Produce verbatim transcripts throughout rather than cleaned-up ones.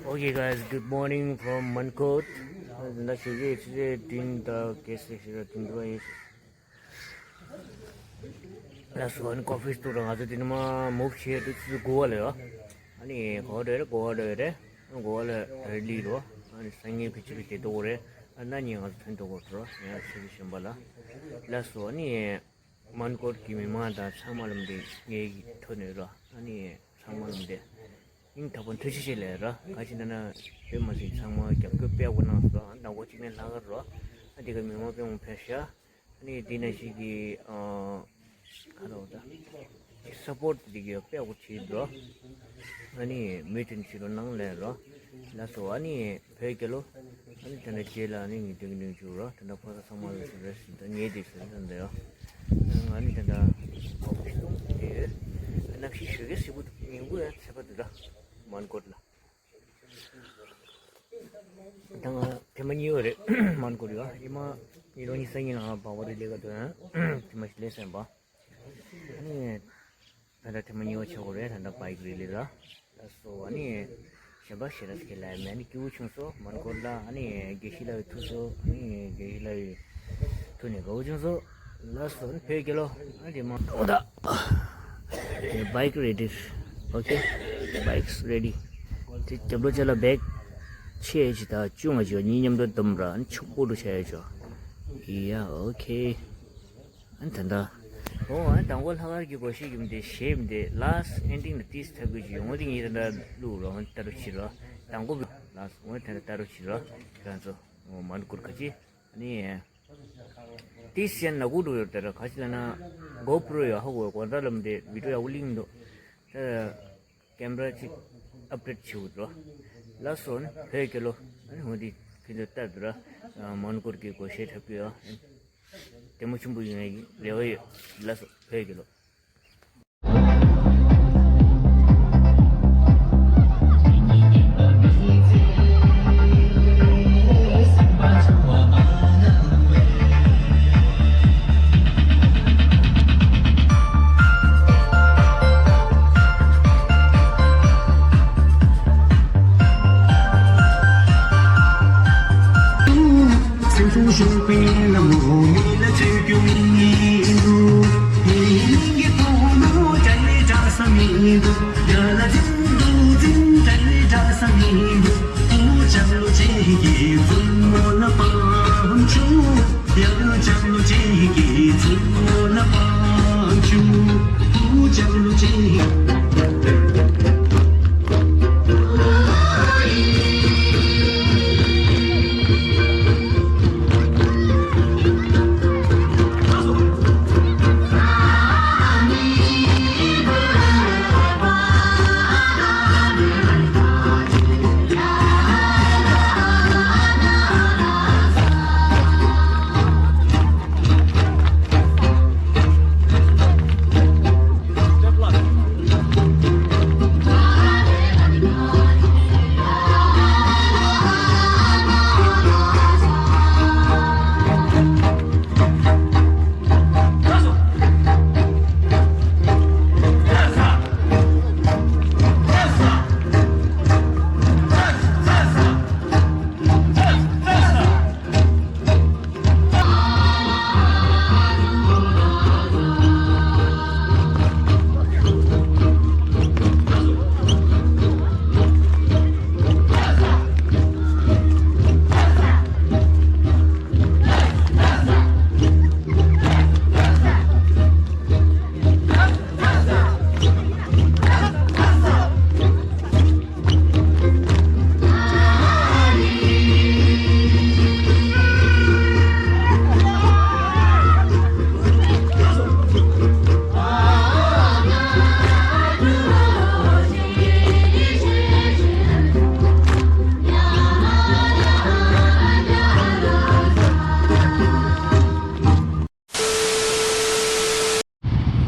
Okay, guys, good morning from Mankot. ད་ཞོགས་ཀས་ཆུ་ཚོད་བདུན་དང་བརྒྱད་ཙམ་ཞིག་རེད། བདུན་དང་ཕྱེད་ཀ་ཡིན། ལགས་སོ། ཨ་ནི་ཀོ་ཕི་སི་ཏོར་ང་ཚོ་དེ་ནས་མར་མུབ་བྱས་ཏེ་ཆུ་ཚོད་དགུ་པ་ལ་ཡོད། ཨ་ནི་ག་པར་འགྲོ་ཡ་རེད། ག་པར་འགྲོ་ཡ་རེད། ཨ་ནི་ག་པར་ལ་རི་ལི་རོ། ཨ་ནི་སང་ཉིན་ཕལ་ཆེར་དེ་ཐོག་རེད། ཨ་ནི་གནངས་ཉིན་ང་ཚོ་ཐོན་ཐོག་འགྲོ་ཡ་ཆུ་ཚོད་གཞན་པ་ལ། ལགས་སོ། ཨ་ནི་མན་གོར་གྱི་མི་མང་དང་ཚང་མ་ལ་འདི་ངའི་ཐོག་ནས་རོ། ཨ་ནི་ཚང་མ་ལ་འདི་སྙིང་ཐག་པ་ནས་ཐུགས་རྗེ་ཆེ་ལབ་ར། ག་ཅི་ན་ན་དཔེ་མ་སྲིད་ཚང་མ་རྒྱབ་སྐྱོར་དཔེ་ཡག་པོ་གནང་སོང་། ཨ་ནི་དང་པོ་གཅིག་ནས་ལྷག་ག་རོ། ཨ་འདི་ག་མི་མང་དཔེ་མང་ཕེབས་ཤག་ཨ་ནི་འདི་ན་ཞིག་གི་ཨ་ག་རེ་ལབ་དགོས་རེད། ད་སབ་པོར་འདི་གི་དཔེ་ཡག་པོ་བྱེད་འདུག་ཨ་ནི་མུ་མཐུད་བྱེད་རོགས་གནང་ལབ་རོ། ལགས་སོ། ཨ་ནི་བོད་རྒྱལ་ལོ། ཨ་ནི་དེ་འདྲ་རྗེས་ལ་ཨ་ནི་ངས་སྟོན་གྱི་འདུག་བྱུང་རོ། དེ་འདྲ་ཕོ་གསར་ཚང་མ་ལ་ཞུ་རེ་ཞུ། ད་ཉལ་བསྡད་ཟེར་ཟེར་འདི་ཡོ། ཨ་ནི་དེ་འདྲ་ཨོ་ཕི་སི་སྟོང་དེ་ཡོད། གནམ་གཤིས་ཞོགས་ཀས་སིབ་པོ་འདུག་ཉིན་གུང་ཡང་ཚ་པོ་འདུག་ར། མན་གོར་ལ། ད་ང་ཐེངས་མ་གཉིས་པ་རེད། མན་གོར་ཡོ། ཨ་ནི་མ་ཉིན་རོ་གཉིས་སང་ཉིན་ལ་ང་བང་བ་རི་ལས་ཀ་འདུག་ཨ་ཐེངས་མ་ཞིག་ལས་སེམས་པ། ཨ་ནི་ད་ལྟ་ཐེངས་མ་གཉིས་པ་ཆགས་ཀྱི་རེད། ད་ལྟ་བྷའིཀ་རི་ལི་ལ། ལགས་སོ། ཨ་ནི་གཞན་པ་ཞེ་དྲག་ཟེར་གྱི་ལབ་ཡ་མེད། ཨ་ནི་སྐྱིད་པོ་བྱུང་སོང་མན་གོར་ལ། ཨ་ནི་དགེ་བཤེས་ལགས་ཀྱི་ཐུགས་གསོ། ཨ་ནི་དགེ་བཤེས་ལགས་ཀྱི་ཐུགས་ནས་དགའ་པོ་བྱུང་སོང་། ལགས་སོ། ཨ་ནི་བོད་རྒྱལ་ལོ། ཨ་ནི་མ་འོ་ད་བྷའིཀ་རེ་ཌི། ཨོ་ཁེ། བྷའིཀ་རེ་ཌི། དེ་རྒྱབ་ལོགས་ཅ་ལག་བྷེག་ཕྱེད་ཅིག་དང་བཅུ་ང་བཅུ་གཉིས་མཉམ་དུ་བསྡོམས་ར། ཨ་ནི་ཆུང་ཀུ་རུ་ཆགས་ཡ་ཆོག་ཡ། ཨོ་ཁེ། ཨ་ནི་ད་ལྟ། ཨོ། ཨ་ནི་དང་པོ་ལྷག་དཀར་གྱི་སྒོར་གཞས་ཀྱི་མི་དེ་གཞས་མི་དེ་ལཱསི་ཊི་ཨེན་ཌིང་ལ་ཏིས་ཐབས་ཀྱི་ཅིག་ཡོང་བ་དེ་ངས་ད་ལྟ་བླུགས་རོགས། ཨ་ནི་ལྟ་རོགས་བྱེད་རོགས། དང་པོ་ལཱསི་ཊི་ཨ་ནི་ད་ལྟ་ལྟ་རོགས་བྱེད་རོགས། ཁྱེད་རང་ཚོ་ཨོ་མན་གོར་ག་ཅི། ཨ་ནི་ཏིས་ཡང་ནག་ཁུག་འགྲོ་ཡོད་དེ་ར། ག་ཅི་ལབ་ན་གོ་པྲོ་ཡོད། ཧ་གོ་གོ་ད་ལམ་དེ་བི་ཌི་ཡོ་ཡག་པོ་ལིང་འདུག་ད་ཀེམ་ར་ཅིག་ཨབ་ཌེཊ་བྱེད་དགོས་འགྲོ། ལགས་སོ། ཨ་ནི་བོད་རྒྱལ་ལོ། ཨ་ནི་འོ་འདི་ཁྱེད་ཚོ་ལྟ་འདུག་ར། མན་གོར་གྱི་སྒོར་གཞས་འཁྲབ་ཀྱི་ཡོད། ལྟད་མོ་ཆེན་པོ་ཡོང་ཡ་ཡི་རེ་བ་ཡོད། ལགས་སོ། བོད་རྒྱལ་ལོ། སེམས་གསུམ་ཞུགས་པའི་ལམ་ལུགས་མི་ལ་བཅོས་རྒྱུ་མིན་འདུག་ཡིན་གྱི་ཐོག་ལུ་བྲལ་ལས་འདྲ་ས་མི་འདུག་ཡ་ལ་འཛིན་འདུག་འཛིན་བྲལ་ལས་འདྲ་ས་མི་འདུག་ཨུ་ཅག་ལུ་ཅིག་གི་བཙུན་མོ་ལ་བང་ཆུ། ཡ་ལ་ཅག་ལུ་ཅིག་གི་བཙུན་མོ་ལ་བང་ཆུ། ཨུ་ཅག་ལུ་ཅིག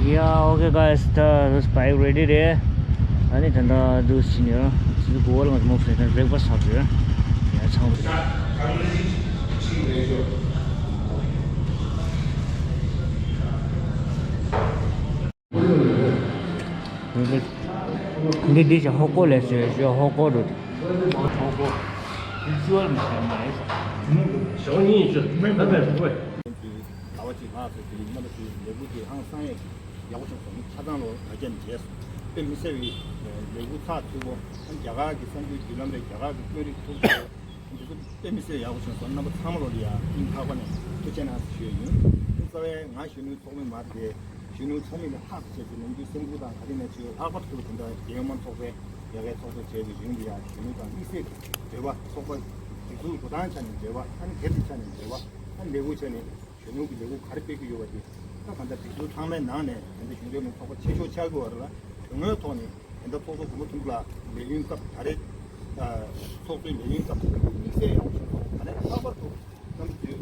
Yeah, okay guys, the, this bike ready རེད། ཨ་ནི་ད་ལྟ་འདུག་ཕྱིན་ཡོད། ཚུར་གོ་བ་ལ་ང་ཚོ་མོ་ཕེ་ཐན་breakfast ཧབ་ཡོད། ཡ་ཚང་མ། འདི་འདི་ཞག་ཧོ་ཀོ་ལས་བཟོས་ཞོ་ཧོ་ཀོ་རུ། ཞོ་ཉིན་ཞོ་མེད་པའི་ཧོ་ཀོ། ཟླ་བ་གཅིག་ལྷག་ཙམ་དེ་རིང་རྣམ་པ་ཚོའི་ལས་འགུལ་དེ་ཧང་སང་ཡག་ཡག་པོ་བྱུང་སོང་། ཆ་ཚང་ལོ་ད་རྒྱ་ནས་མཇལ་སོང་། དཔེ་མི་སྲིད་པའི་ལས་འགུལ་ཚགས་ཚུད་པོ། རྒྱ་གར་གྱི་གསར་འགྱུར་བརྒྱུད་ལམ་རེད། རྒྱ་གར་གྱི་དཔོན་རིགས་ཐུག་འདི་ཚོ་དཔེ་མི་སྲིད་ཡག་པོ་བྱུང་སོང་། རྣམ་པ་ཚང་མ་ལོ་ལ་ཡང་སྙིང་ཐག་པ་ནས་ཐུགས་རྗེ་གནང་ཞུ་ཡ་ཡིན། རྩ་བའི་ང་གཞོན་ནུའི་ཚོགས་མི་མ་རེད། གཞོན་ནུ་ཚང་མས་ནི་ལྷག་བཅས་ཀྱི་ནམ་རྒྱུན་སེམས་ཁུར་དང་ག་རེ་ནས་བྱས་ལྷག་པར་དུ་དེ་འདྲ་རྒྱལ་ཡོངས་མང་ཚོགས་པའི་ཡ་གའི་ཚོགས་གཙོ་བྱས་པའི་གཞུང་འདི་ཡང་གཞོན་ནུ་དང་དམིགས་བསལ་གྱི་འབྲེལ་བ། ཚོགས་པ་སྒྲིག་འཛུགས་འགྲོ་སྟངས་ཆ་ནས་འབྲེལ་བ། ཨ་ནི་སྒེར་གྱི་ཆ་ནས་འབྲེལ་བ། ཨ་ནི་ལས་འགུལ་ཆ་ནས་གཞོན་ནུ་གི་ལས་འགུལ་ག་རེ་སྤེལ་གྱི་ཡོད་པ་དེ་ད་གང་ལྟར་སྒྲིག་འཛུགས་ཚང་མའི་ནང་ནས་དེ་འདྲ་གཞུང་འབྲེལ་མིན་ཚོགས་པ་ཆེ་ཤོས་ཆགས་ཀྱི་ཡོད་རེད་ལ། དོན་དངོས་ཐོག་ནས་དེ་འདྲ་ཚོགས་གཙོ་གོང་མ་ཐུབ་ལགས་ལས་ཡུན་སྐབས་ད་རེས་ཚོགས་གཙོའི་ལས་ཡུན་སྐབས་དེ་དམིགས་བསལ་ཡག་པོ་བྱུང་སོང་། ད་ནས་ལྷག་པར་དུ་རྣམ་པ་ཚོས་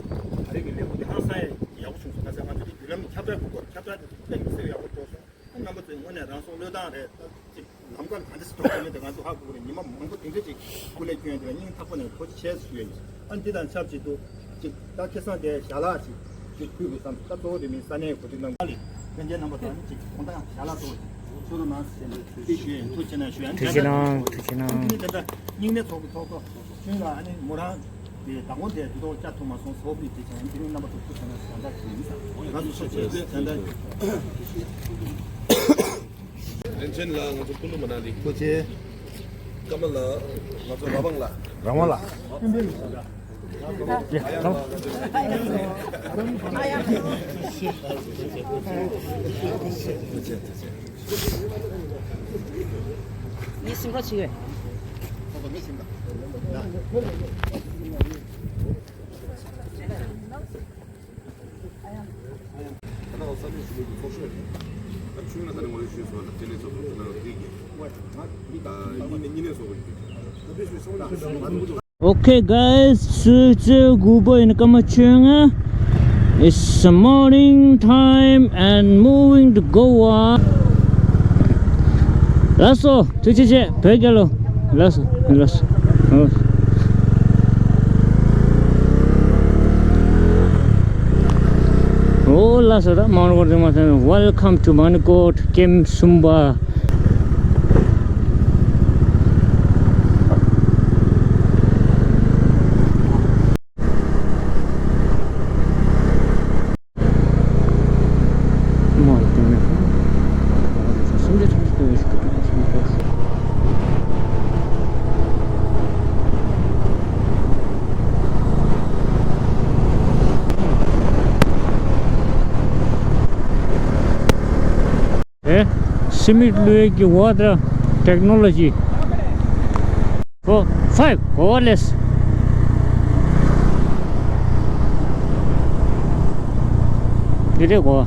ད་རེས་ཀྱི་ལས་འགུལ་འདི་ཧང་སང་ཡག་པོ་བྱུང་སོང་། ང་ཚོས་ང་ཚོ་འདི་བརྒྱུད་ལམ་ཁྱབ་བསྒྲགས་དགོས་སྐོར། ཁྱབ་བསྒྲགས་དེ་ཚོ་དཔེ་མི་སྲིད་ཡག་པོ་འགྲོ་སོང་། རྣམ་པ་ཚོས་དངོས་གནས་རང་སྲོག་བློས་བཏང་རེད། ད་ཅིག་ལམ་ཁ་ལ་ག་འདྲ་ཞིག་འགྲོ་དགོས་མིན་དེ་ང་ཚོ་ཧ་གོ་གི་རེད། ཉི་མ་མང་པོ་དེ་འདྲ་ཅིག་སྐུ་ལས་བསྐྱོན་དེ་ལ་སྙིང་ཐག་པ་ནས་ཐུགས་རྗེ་ཆེ་ཞུ་ཡ་ཡིན། ཨ་འདི་དང་ཆབས་ཅིག་ཏུ་ཅིག་ད་ཁ་སང་དེ་ཞལ་ལག་ཅིག་ཅིག་ཕུལ་དགོས་བསམ། ད་གཙོ་བོ་དེ་མིན་ས་གནས་གོ་སྒྲིག་གནང་གི་ལས་འགན་རྣམ་པ་དང་ཅིག་གོང་ཐང་ཞལ་ལག་གཙོ་བོ་ཅིག་ཚུར་རུ་ནང་ཞལ་ལག་ཅིག་ཞུ་ཡ་ཡིན། ཐུགས་རྗེ་གནང་ཞུ་ཡ་ཡིན། ཐུགས་རྗེ་གནང་། ཐུགས་རྗེ་གནང་། ཨ་འདི་ནི་དེ་འདྲ་སྙིང་ནད་ཚོགས་ཀྱི་ཚོགས་གཙོ་ཁྱོད་ལ་ཨ་ནི་མོ་རང་དེ་མདང་དགོང་དེ་དུས་ཐོག་བཅར་ཐུབ་མ་སོང་། ཟོག་པི་དེ་བྱས་ཡིན། དེ་རིང་རྣམ་པ་ཚོ་ཐུགས་ཆེ་ན་ཞལ་འདར་ཞུ་ཡིན་ས། ང་ཚོ་ཆོས་ཆོས་ཆོས་ཞལ་འདར། རིན་ཆེན་ལགས་ང་ཚོ་སྐུ་ལུ་མ་ན་ལི། སྐུ་ཆེ། ཀརྨ་ལགས་ང་ཚོ་ར་བང་ལགས། ར་བང་ལགས། ཡ་ཀརྨ། ངས་སེམས་ཁྲལ་བྱེད་ཀྱི་ཡོད། Okay, guys, སུ་ཚོད་དགུ་པ་ཡིན། སྐར་མ་བཅོ་ལྔ། It's morning time and moving to Goa. ལགས་སོ། ཐུགས་རྗེ་ཆེ། བོད་རྒྱལ་ལོ། ལགས་སོ། ལགས་སོ། ཨོ་ལགས་སོ། ད་མང་རོགས་དེ་མ་ཐོན། Welcome to Manukot, ཀེམ་གསུམ་པ། ཨེ། སི་མིད་བླུགས་ཀྱི་ཝ་ཊར་ཊེག་ནོ་ལོ་ཇི། Four, five, གོ་བ་ལེས། དེ་རེད་གོ།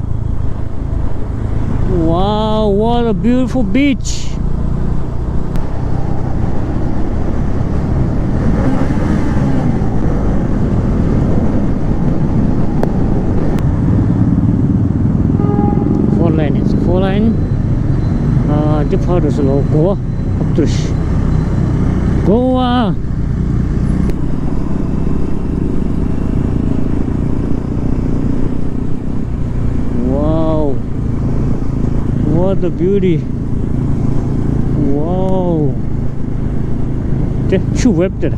Wow, what a beautiful beach. Four lane, it's four lane. ཨ། འདི་ཕར་རུ་སུ་ལོ། གོ་བ། ཨབ་ཏུ་རུ་ཤི། གོ་བ། Wow, what a beauty. Wow. དེ་ཆུ་འབབ་དེར།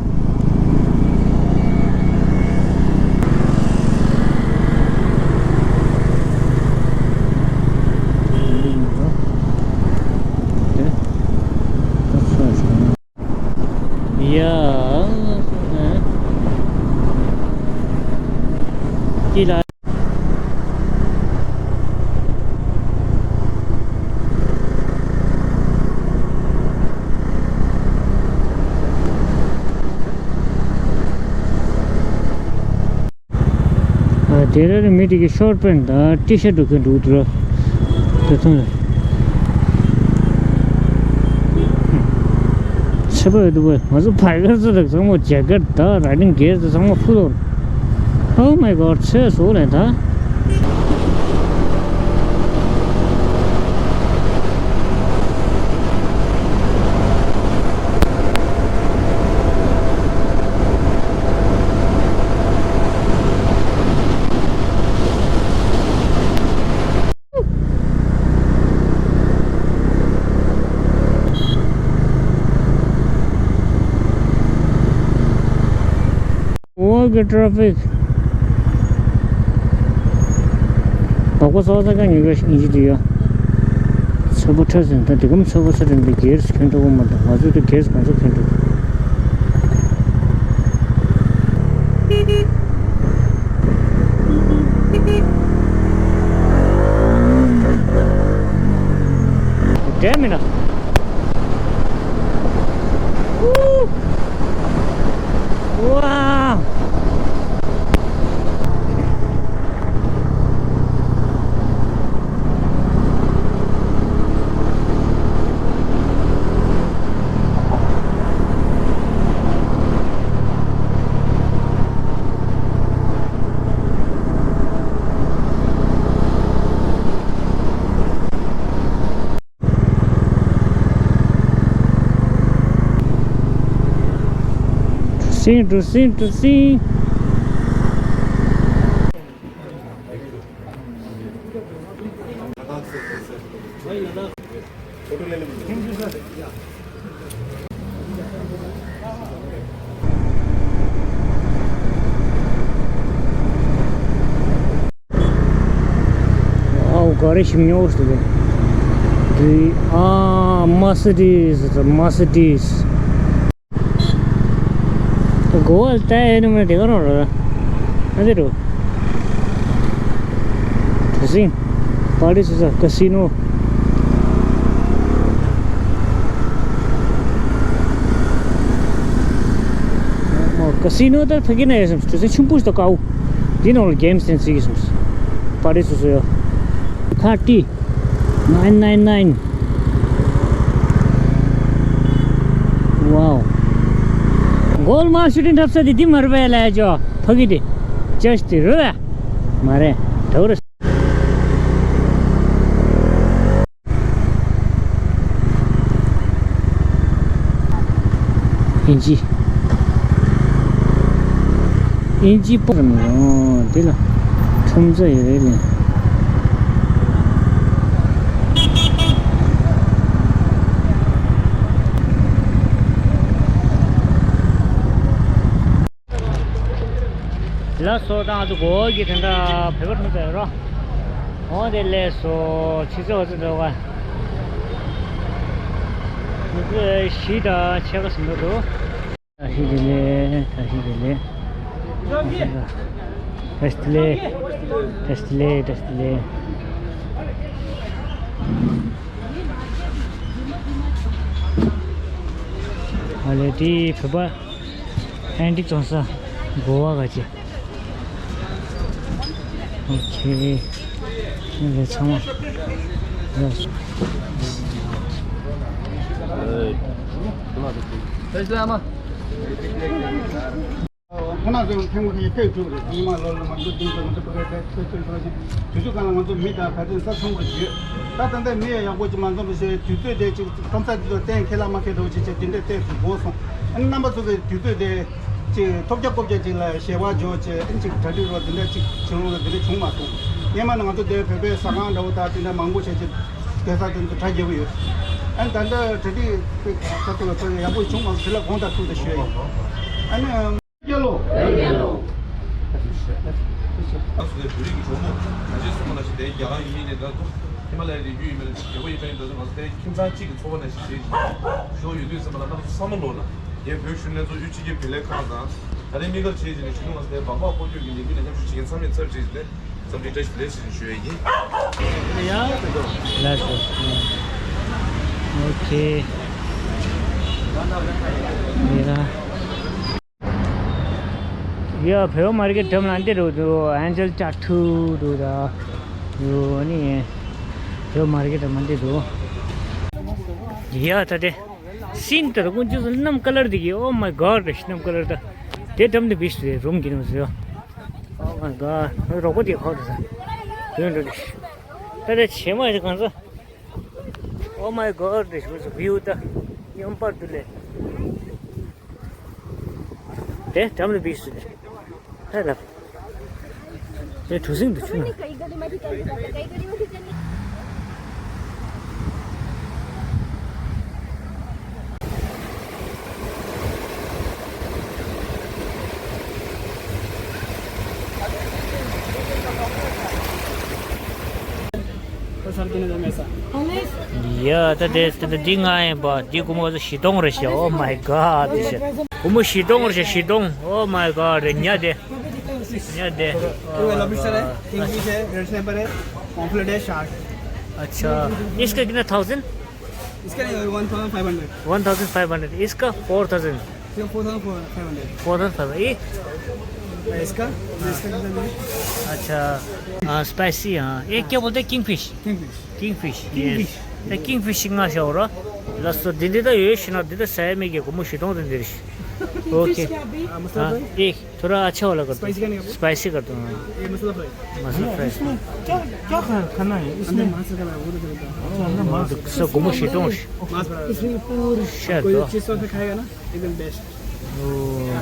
ཡ། ཀི་ལ། ཨ། དེ་ར་རི་མི་དེ་གི་ཤོར་པེན་དང་ཊི་ཤར་འགྲོ་མཁན་འདུག་དེ་ར། དེ་ཚོ་ནི་ཚེ་བ་ཡོད་འདུག་པས། ང་ཚོ་བྷའི་ཀར་ཚོ་རེད། ཚང་མ་ཇེ་ཀེཊ་དང་ར་ནིང་གེར་ཚོ་ཚང་མ་ཕུལ་འདུག Oh my God, ཚེ་སྲོག་ལས་ད། གི་ཊ་ར་ཕིག་སྦག་སྦག་ཚ་ཚ་ག་ཉོ་ག་ཡིན་གྱི་འདུག་ཡ། ཚ་པོ་ཁྲ་ཟིན་ད་དེ་གམ་ཚ་པོ་ཚ་དྲན་པའི་སྒེར་སུ་ཁྱོད་འགྲོ་གོ་མ་འདུག་ང་ཚོ་དེ་སྒེར་སུ་གང་ཚོ་ཁྱོད་འགྲོ། འདྲེ་མིན་ན། Wow! Interesting, interesting, interesting. Wow, ག་རེ་ཞིམ་ཉོ་ཟེར་དེ། དེ་ཨ་Mercedes, Mercedes. གོ་བ་ལ་ལྟ་ཡས་ནི་མ་དེ་ག་རང་ར། ཨ་དེ་རུ། གྲུ་གཟིངས། པར་ཊི་སུ་ས་ཀ་སི་ནོ། ཨོ་ཀ་སི་ནོ་ད་ཕ་གི་ན་ཡོད་སམ། གྲུ་གཟིངས་ཆུང་པོ་ཞིག་ད་དཀར་པོ། འདི་ནང་ལ་གེམ་སི་ཟེར་གྱི་སམ། པར་ཊི་སུ་ས་ཡོད། ཁ་ཏི། Nine nine nine. Wow. གོལ་མ་ཤུ་ཊིང་འཁྲབ་ས་དེ་འདི་མ་རེད་པས་ལས་ཇོ། ཕ་གི་དེ། ཅེས་དེ་རེད་པས། མ་རེད། ད་རེད། ཨིན་ཇི། ཨིན་ཇི་པོ་རེད་མི་ཡོང་། དེ་ལ་ཁྲོམ་རྩ་ཡོད་རེད་ལས། ལགས་སོ། ད་ང་ཚོ་གོ་བ་གི་དེ་འདྲ་བོད་པ་ཁྲོམ་རྩ་ཡོད་རོ། འོ་དེ་ལས་སོ། ཆུ་ཚོད་འོ་ཚོད་འགྲོ་ག་ང་ཚོ་བཞི་དང་ཕྱེད་ཀ་ཟིན་འགྲོ་འདུག་བཀྲ་ཤིས་བདེ་ལེགས། བཀྲ་ཤིས་བདེ་ལེགས། བཀྲ་ཤིས་བདེ་ལེགས། བཀྲ་ཤིས་བདེ་ལེགས། བཀྲ་ཤིས་བདེ་ལེགས། ཨ་ལས་དེ་བོད་པ་ཨན་ཊིག་བཙོང་ས་གོ་བ་ག་ཅི། ཨོ་ཁེ། ཨ་ལས་ཚང་མ། ལགས་སོ། ཁོ་ན་ཚོ་ཐེངས་མ་གཉིས་ཕེབས་བཅུག་རེད། ཉི་མ་ལོ་ལ་ང་ཚོ་དེང་ཚོ་ང་ཚོ་ཕ་གིར་ཕེབས་ཕེབས་ཕེབས་ཕེབས་ཤིང་དུས་ཚོད་གང་ལ་ང་ཚོ་མི་དང་ག་ཚོད་ས་ཚང་བར་བརྗོད། ད་ད་ལྟ་མི་ཡང་ཡག་པོ་ཅིག་མ་འཛོམས་པ་ཞིག་དུས་ཚོད་དེ་ཅིག་ཁྲོམ་ས་དེ་ཚོ་གཏན་འཁེལ་ལ་མ་འཁེལ་འགྲོ་ཅིག་བྱས་དེ་འདྲའི་ཏོག་ཙམ་འགོར་སོང་། ཨ་ནི་རྣམ་པ་ཚོ་གི་དུས་ཚོད་དེ་ཅིག་ཐོབ་རྒྱག་ཀོབ་རྒྱག་ཅིག་ལ་ཞལ་བ་འཇོག་བྱས་ཨ་ནི་ཅིག་གྲ་སྒྲིག་རོགས་དེ་འདྲ་ཅིག་བྱུང་རོགས་དེ་འདྲ་བྱུང་མ་སོང་། སྔོན་མ་ནི་ང་ཚོ་དེ་བོད་པའི་ཟ་ཁང་འདྲ་བོ་དང་དེ་འདྲ་མང་པོ་བྱས་ཅིག་སྡོད་ས་དེ་ཚོ་གྲ་རྒྱས་པོ་ཡོད། ཨ་ནི་ད་ལྟ་གྲ་སྒྲིག་ད་ཚོ་ལ་ཚོ་ཡག་པོ་བྱུང་མ་སོང་། དེ་ལ་དགོངས་དག་ཞུ་ཡ་ཡིན། ཨ་ནི། རྒྱལ་ལོ། རྒྱལ་ལོ། ང་ཚོ་ནས་བོད་རིགས་ཀྱི་གྲོགས་མོ་ང་ཚོས་གསུངས་པ་ནང་བཞིན་དེ་རྒྱ་གར་ཡིན་ནའི་འདྲ་འདུག་ཧི་མ་ལ་ཡའི་རི་རྒྱུད་ཡིན་པ་ནའི་རྒྱལ་པོ་ཡིན་པ་ཡིན་འདྲ་འདུག་ང་ཚོ་དེ་ཁྱིམ་ཚང་གཅིག་གི་ཚོགས་པ་ནང་བཞིན་བྱེད་ཀྱི་ཞོགས་ཡོད་དུས་ཙམ་པ་ལ་རྣམ་པ་ཚོ་བསམ་བློ་ལོག་ན་ཡའི་བོད་གཞོན་ནུ་ལྷན་ཚོགས་དབུས་སྤྱི་ཁྱབ་དགེ་ལས་ཁང་དང་ད་ལྟའི་དམིགས་བཀར་བྱེད་ཀྱི་ནས་གཞོན་ནུ་ང་ཚོ་དེ་སྦག་སྦག་སྐོར་སྐྱོད་ཀྱི་ལས་འགུལ་ལ་མཉམ་ཞུགས་བྱེད་མཁན་ཚང་མས་ཚབ་བྱེད་ཀྱི་ནས་འཛམ་གླིང་བཀྲ་ཤིས་བདེ་ལེགས་ཞེས་ཞུ་ཡས་ཡིན། ཡ་ལགས་སོ། ཨོ་ཁེ། ཡ། ཡ་བོད་མར་ཀེཊ་འགྲམ་ལ་འདི་རུ་འདུག་ཨན་ཇེལ་ཊ་ཊུ་འདུག་ད། ཡོ་ནི། བོད་མར་ཀེཊ་འགྲམ་འདི་འདུག་ཡ་ད་དེ། སིན་ད་ད་ཀུན་ཅི་སུ་སྣུམ་ཀ་ལར་འདི་གི། Oh my God, སྣུམ་ཀ་ལར་ད། དེ་འགྲམ་དུ་བིས་ཏེ་རུམ་གྱི་ནང་ཟེར། Oh my God, རོགས་པ་དེ་ཧོ་ད་ད། དེ་འགྲོ་དེ། ད་ད་བྱེ་མ་ཡི་གང་ཟེར། Oh my God, this was a view ད། ཉམས་པར་དུ་ལས། དེ་འགྲམ་དུ་བིས་ཏེ། ཧེ་ལ། དེ་གྲུ་གཟིངས་དུ་ཆུ་ན། ཡ་ད་དེ་དེ་དེ་འདི་ང་ཡིན་པ། འདི་སྒོར་མོ་བཞི་སྟོང་རེད་ཤག Oh my god. འདི་ཤག་སྒོར་མོ་བཞི་སྟོང་རེད་ཤག་བཞི་སྟོང Oh my god. རེད་ཉ་དེ། ཉ་དེ། वो लॉबस्टर है, किंगफिश है, red sniper है, पॉम्फ्रेट है, शार्क। अच्छा। इसका कितना थाउजेंड? इसका नहीं, one thousand five hundred. One thousand five hundred. इसका फ़ोर थाउजेंड। ये four thousand five hundred. Four thousand five hundred. ये? इसका? इसका कितना है? अच्छा। हाँ, स्पाइसी। हाँ, ये क्या बोलते हैं? किंगफिश। किंगफिश। किंगफिश। ये किंगफिश। ད་ཀིང་ཕིཤ་ང་ཤོག་ར། ལགས་སོ། འདི་འདི་ད་ཡོད་ཤི་ན་འདི་ད་ཟ་ཡ་མེད་ཀྱི། སྒོར་མོ་བཞི་སྟོང་དེ་འདིར་ཤི། ཨོ་ཁེ། हाँ, मसाला हाँ, फ्राई? एक थोड़ा अच्छा वाला कर दो। स्पाइसी करने का बोल? स्पाइसी कर दो, हाँ। ये मसाला फ्राई। मसाला फ्राई। इसमें क्या, क्या खा-, खाना है? इसमें अंदर मांस रखा है, वो तो चलता है। अच्छा, अंदर मांस। सब गोमो शीतों। मांस पड़ा है। इसमें पूरी शायद कोई तो। चीज़ सॉस में खाएगा ना, एकदम बेस्ट। ओ,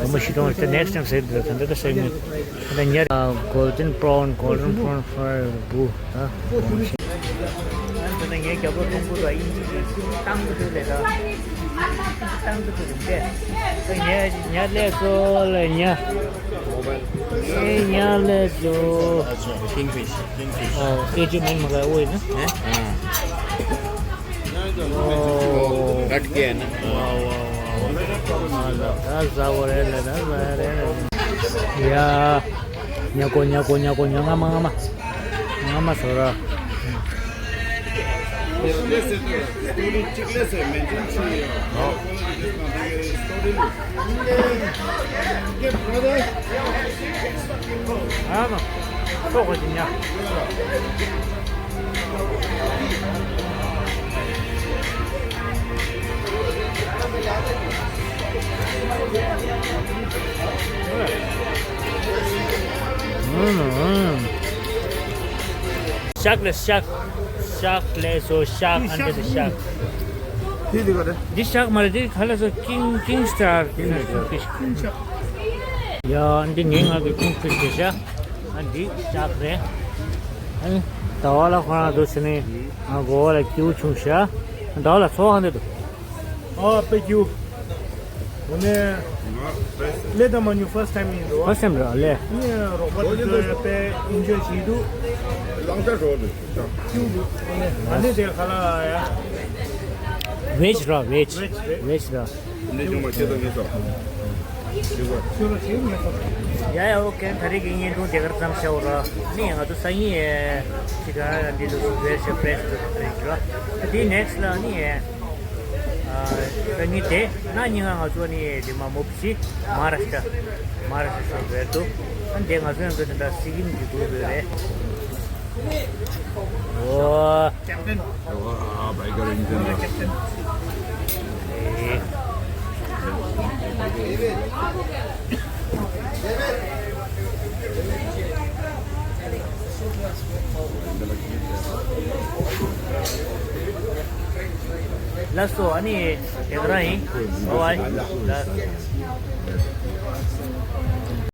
गोमो शीतों। नेक्स्ट टाइम से इधर ठंडा तो सही में। Golden prawn, golden prawn fry, bu, ha? ང་རྒྱལ་པོ་ཀྲུང་གོ་དང་དབྱིན་ཇི་གི་ཏང་གི་འདུག་ལས་ད། ཏང་གི་འདུག་ལས་ད། ཉ་ཉ་ལས་སོ་ལས་ཉ། ཉ་ལས་སོ། kingfish, kingfish. ཨོ་ཀེ་ཇི་མང་མ་ག་འོ་ཡིན་ན། ཨོ་रख दिया है ना। वाह, वाह, वाह, वाह। ད་ཟ་བ་རེད་ལ་ད་ཟ་རེད་ལ། ཡ། ཉ་གོ་ཉ་གོ་ཉ་གོ་ཉ། ང་མ་ང་མ། ང་མ་ཟོ་ར། ཨ་མ། ཚོགས་ཀྱི་ཉ། ཤག་ལས་ཤག་ཤག་ལས་སོ་ཤག་ཨ་འདི་ཤག་འདི་འདི་ག་རེད། འདི་ཤག་མ་རེད། འདི་ག་ལས་སོ་ཀིང་ཀིང་སི་ཊར། ཀིང་ཕིཤ། ཡ་འདི་ངའི་ང་གི་ཀིང་ཕིཤ་རེད་ཤག་ཨ་འདི་ཤག་རེད། ཨ་ནི་ཟླ་བ་ལ་ཁོ་རང་འདུག་ཟེར་ནས་ང་གོ་བ་ལ་སྐྱིད་པོ་བྱུང་ཤག་ཟླ་བ་ལ་ཚོགས་ཧ་འདི་འདུག་ཨ་དཔེ་སྐྱིད་པོ། དངོས་གནས་ལས་དང་མ་ཉུ་ཕར་སི་ཊའིམ་ཡིན་འགྲོ། ཕར་སི་ཊའིམ་རེད་ལས། ཨ་ནི་རོགས་པ་དེ་ཚོ་དཔེ་ཨིན་ཇོའི་བྱེད་འདུག་ལང་ཆ་ཞོག་འདུག་སྐྱིད་པོ་འདུག་ཨ་ནི་ང་ནི་དེ་ཁ་ལག་ཡ། ཝེཇ་ར་ཝེཇ། ཝེཇ་རེད། ཝེཇ་ར། འདི་ཅུང་མ་ཁྱེད་ཚོ་ངེས་སོ། ཡ་ཡ་ཨོ་ཁེ། ད་རེས་ཀྱི་བརྙན་ཐུང་དེ་གར་མཚམས་བཞག་ར། ནི་ང་ཚོ་སང་ཉིན་ཅིག་ག་འདི་ཚོ་ཝེ་ཤ་ཕེ་སི་ཊི་རེད་ར། དེའི་ནེག་སི་ཊི་ལ་ནི་ཨ་སང་ཉིན་དེ་ན་ཉིན་ང་ང་ཚོ་ནི་དེ་མ་མོ་ཕི་མ་ཧཱ་ར་ཤི་ཏྲ། མ་ཧཱ་ར་ཤི་ཏྲ་ཤོར་བེར་དུ། ཨ་འདི་ང་ཚོ་ཡང་ཚོ་དེ་འདྲ་སི་ཀིམ་གྱི་གྲུ་རེད། ཨོ། ཀེབ་ཊན། ཨ་བྷའི་ག་ར་ཨིན་ཇན་ལ། ལགས་སོ། ཨ་ནི་དེ་ག་རང་ཡིན། ཨོ་ཨ་ལགས།